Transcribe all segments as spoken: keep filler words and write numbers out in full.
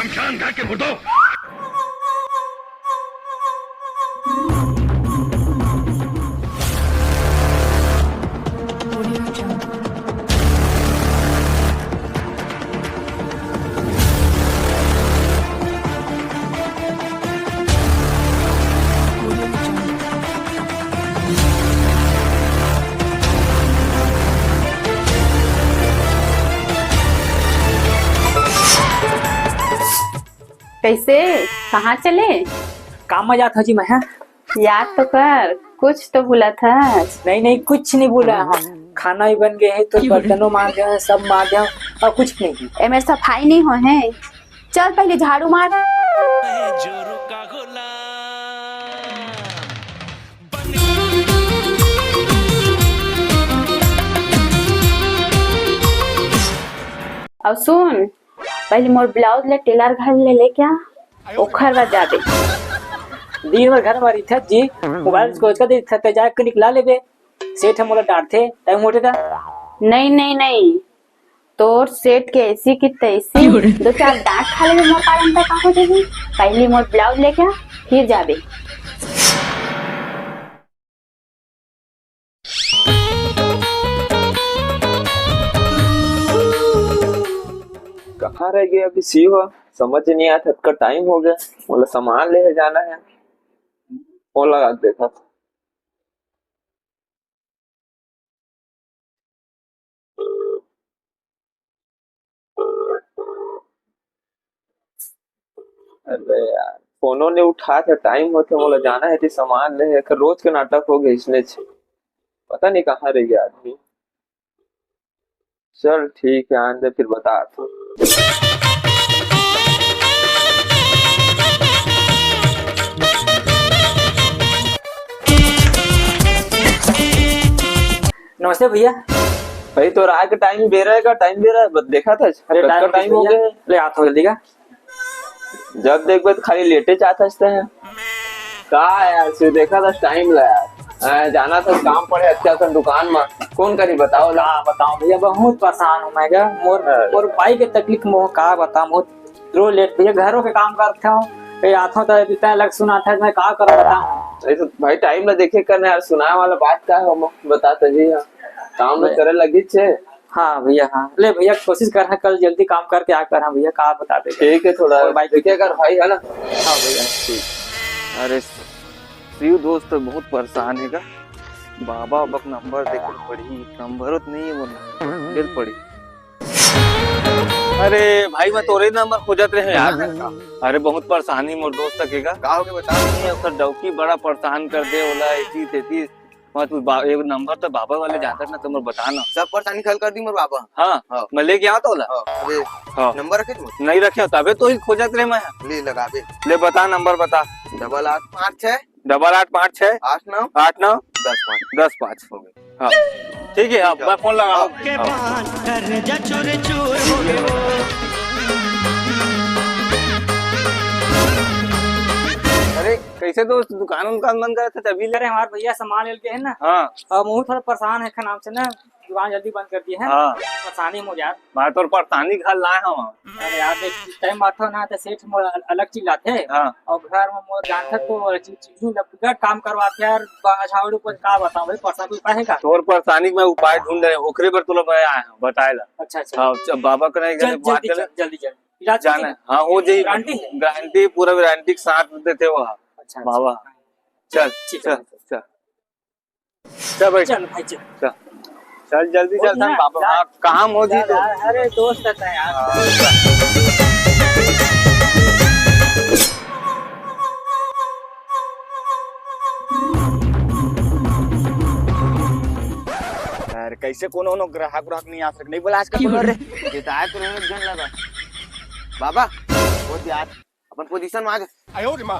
शमशान घाट के भूतों। कैसे? कहाँ चले? काम में जात हो जी मैं, हाँ। याद तो कर, कुछ तो भूलत हस। नहीं, नहीं, कुछ नहीं भूला। हाँ, खाना भी बन गए है, तो बर्तनों मांज गए हैं, सब मांज गए हैं, और कुछ नहीं की। एमे सफाई नहीं हो है। चल, पहले झाड़ू मार। अब सुन, पहले मोर ब्लाउज ले टेलर घर ले लेके आ, ओखर बाद जाबे। दिन भर घर में रहिथस जी, मोबाइल कोचका देखत ते जाके निकला लेबे। सेठ ह मोला डांटथे, टाइम होथे त। नहीं, नहीं, नहीं, तोर सेठ के ऐसी की तैसी, दो चार डांट खा लेबे मोर कारण त का हो जाही। पहले मोर ब्लाउज लेके आ, फिर जाबे। कहाँ रह गया अभी शिव? समझ नहीं आता, अतका टाइम हो गया, मोला सामान लेहे जाना है। फोन लगा के देखा। अरे यार, फोनो नहीं उठात हे, टाइम होथे, मोला जाना हे, सामान ले हे। रोज के नाटक हो गए इसने। पता नहीं कहाँ रह गया आदमी। चल ठीक है, आने दे, फिर बता तू। नमस्ते भैया। भाई, तो रात के टाइम बेरा है का? टाइम बेरा है, बस देखा था। अरे, कब टाइम का टाइम हो भैया? गया है? ले, हाथ हो जल्दी का। जब देखबे तो खाली लेटे चाहत हस ते। का यार, सिर्फ देखा था टाइम ला यार। आ, जाना था काम पड़े अच्छा सन दुकान में। कौन करी बताओ ला। का बताऊं भैया, बहुत परेशान हूँ मैं गा। मोर, हाँ। मोर भाई के तकलीफ में का बताऊं, बहुत रो लेट भैया, घरों के काम करते हो, ये आथो तो इतना लग सुना था, मैं का करूं बताऊं। अरे तो भाई टाइम ला देखे करना यार, सुनाए वाला बात का है, हम बता तो जी हाँ। काम ला अरे। करे लगी छे। हाँ भैया, हाँ। ले भैया, कोशिश कर, हाँ, कल जल्दी काम करके आ कर, हाँ भैया, का बता दे। ठीक है, थोड़ा और भाई देखिए कर भाई, है ना? हाँ भैया। ठीक। अरे, शिव दोस्त तो बहुत परेशान है का? बाबा, बाबा का नंबर देखे पड़ी, नंबर तो नहीं है, वो नंबर दे पड़ी। अरे भाई, मैं तोरे नंबर खोजत रहे यार। अरे बहुत परेशानी मोर दोस्त के का। का हो गया बता। नहीं, ओकर डौकी बड़ा परेशान कर दे, ओला एती तेती। मैं तू बा-, एक नंबर तो बाबा वाले जानत ना, तुम बता ना। सब परेशानी हल कर दी मोर बाबा। हाँ, हाँ। मैं लेके आता ओला। हाँ, अबे हाँ। नंबर रखे तू? नहीं रखे, तबे तो ही खोजत रहे मैं। ले लगा बे। ले बता, नंबर बता। डबल आठ पाँच छः। डबल आठ पाँच छः। आठ नौ। आठ नौ। दस पाँच। दस पाँच। हो गए। हाँ, ठीक है, अब मैं फोन लगा। ओके, हाँ। बांध कर जा चूर चूर हो गए। अरे, कैसे दोस्त, दुकान उनकान बंद करे थे तभी ले? अरे, हमारे भैया सामान लेके है ना। हाँ। अब वो थोड़ा परेशान है, का नाम से ना, दुकान जल्दी बंद कर दिए है। हाँ। परेशानी में यार। मैं तो परेशानी घर लाए हूँ। अरे यार, देख, टाइम आता ना तो सेठ मोर अल-, अलग चिल्लाथे। हाँ। और घर में मोर जानथस तो चि-, चिल्लू लपका काम करवाथे यार, बा-, झाड़ू पर का बताऊं भाई, परेशान कोई उपाय है का? तोर परेशानी में उपाय ढूंढ रहे, ओकरे बर तोला मैं आया हूँ बताए ला। अच्छा, अच्छा। हाँ, जब बाबा के नहीं चल, गए, बात जल्दी कर ले। चल, जल्दी, जल्दी। इलाज जाना जल्दी। हाँ, हो जाई। गारंटी है? गारंटी, पूरा गारंटी के साथ देते हो आप। अच्छा, अच्छा। बाबा। चल, ठीक है। चल, चल। चल भाई। चल भाई, चल। चल। चल, जल्दी वो चल, ना, बाबा, जा। हाँ, काम हो जी जा, तो। जा, अरे, दोस्त रहता है यार। हाँ, चल। यार, कैसे कोनो, कोनो ग्राहक, ग्राहक नहीं आ सकते, नहीं बोला आज का बोलो रे। ये तो आए तो नहीं, जन लगा। बाबा, वो यार, अपन पोजीशन में आ जा। आयो रे माँ।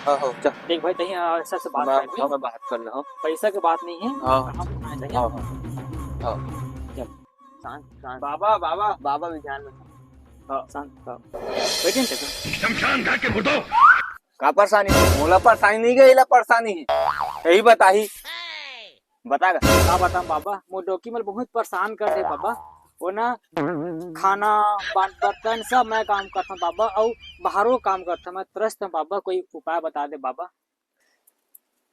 हाँ, हाँ, चल। देख भाई, तहीं, आ, सर से बात मैं, कर ली। हाँ, मैं बात कर ला, हाँ। पैसा की बात नहीं है, हाँ। हम आए थे। हाँ, हाँ। हाँ। चल। शांत, शांत। बाबा, बाबा। बाबा भी ध्यान में। हाँ। शांत, हाँ। बैठे हैं, चल। शमशान घाट के भूतों। का परेशानी? मोला परेशानी नहीं गई, ला परेशानी है। यही बताही। बता गा। का बताऊं बाबा, मोर डौकी मन बहुत परेशान कर दे बाबा। वो ना, खाना, बा-, बर्तन सब मैं काम करता हूँ बाबा, अउ बाहरो काम करता हूँ। मैं त्रस्त हूँ बाबा, कोई उपाय बता दे बाबा।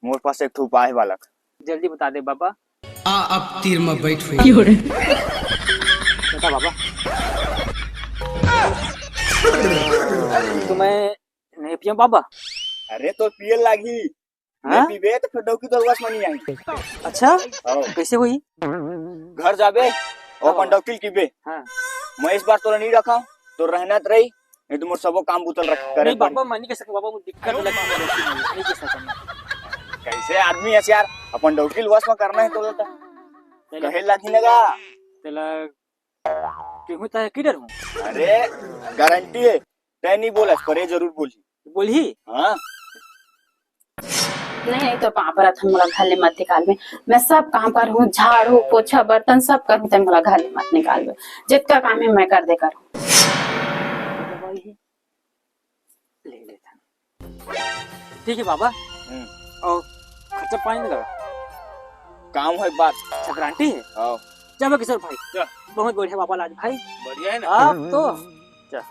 मोर पास एक ठो उपाय हे बालक। जल्दी बता दे बाबा। आ, अब तीर में बैठ हुई। बता बाबा। तो मैं नहीं पिया बाबा। अरे, तो पिए लागी। हाँ? नहीं पीबे तो फिर डौकी तोर वश में नहीं आई। अच्छा? हाँ। कैसे हुई? घर जाबे, अपन डौकी ल कहिबे। हाँ। मैं इस बार तोला नहीं रखा, तो रहना तो रही, नहीं तो मोर सबो काम बुतल रख करे नहीं बाबा, मैं नहीं कह सकता बाबा, मुझे दिक्कत लग रही है, नहीं कह सकता मैं। कैसे आदमी है यार, अपन डौकी ल वश में करना है तो बोलता। तेला कहे लागी लगा। तेला क्यों होता है, किधर हूँ? अरे, गारंटी है, तै नहीं बोला, पर ये जरूर बोली। बोली? हाँ। नहीं तो पाँव परत हँव, मोला घर ले मत निकालबे। मैं सब काम करहूँ, झाड़ू, पोछा, बर्तन सब करहूँ, तै मोला घर ले मत निकालबे। जितना काम है मैं कर दे करहूँ। ले लेता। ठीक है बाबा। हम्म। और खर्चा पानी लगा। काम है बात। अच्छा, गारंटी है? हाँ। चलो किशोर भाई। चल। बहुत बढ़िया बाबा लाज भाई। बढ़िया है ना? आप तो। चल।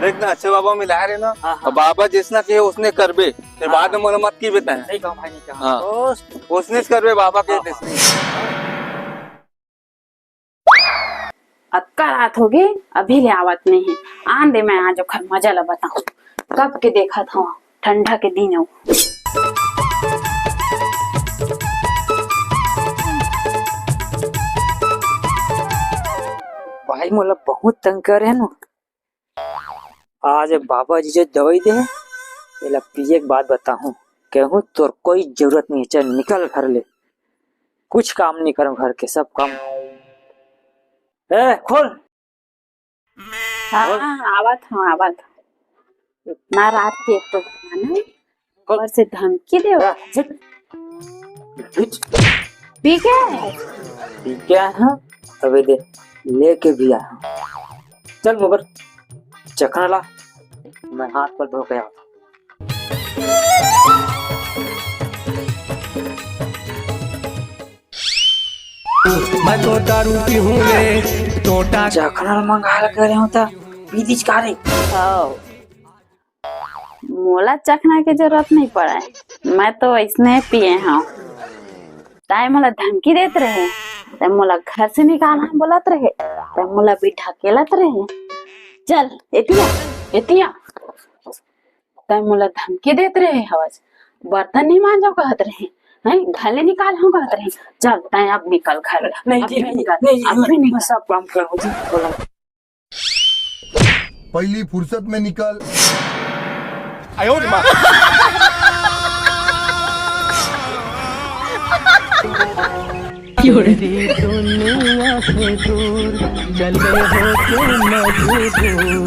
देख ना, अच्छे बाबा मिला रहे ना। हाँ, हाँ। अब बाबा जिसना कहे उसने करबे। फिर हाँ। बाद में मोला मत की बताए। नहीं कहा भाई, नहीं कहा। हाँ। दोस्त। उसने करबे बाबा के हाँ, हाँ। जैसे। अतका रात होगे, अभी ले आवत नहीं है। आन दे, मैं आज ओखर मजा ला बताऊं। कब के देखत हूँ, ठंडा के दिन हो। भाई मोला बहुत तंग करे हे ना। आज बाबा जी जो दवाई दे हे, एला पिए के बाद बताहूँ। कहूँ तोर कोई जरूरत नहीं है, चल निकल घर ले। कुछ काम नहीं करम घर के, सब काम। ए, खोल। हाँ, खोल। हाँ, आवत हूँ, आवत हूँ। इतना रात के एक तो गाना, खोल। ऊपर से धमकी दे। आ, झिट। झिट। पी के? पी के आया हूँ, अबे दे, लेके भी आया हूँ। चल मगर, चखना ला, मैं हाथ पर धो के आता हूँ। मैं तो दारू पीहूँ रे, टोटा। चखना मंगा ले करे हूँ त, पी दीज का रे? हव। मोला चखना के जरूरत नहीं पड़े, मैं तो अइसने पिए हूँ। तैं मोला धमकी देत रहे, तैं मोला घर से निकालना बोलत रहे, तैं मोला भी ढकेलत रहे। चल, एतिया, एतिया। तैं मोला धमकी देत रहे हवस, बर्तन नहीं मांजव कहत रहे, हैं, घर ले निकालहूँ कहत रहे। चल, तैं अब निकल घर ले। नहीं अब जी, भी नहीं, निकल, नहीं जी, अब भी मैं निकल। सब काम करूँ जी, बोला। पहली फुर्सत में निकल। क्यों रे? तेरी दुनिया से दूर चले हो के मजबूर।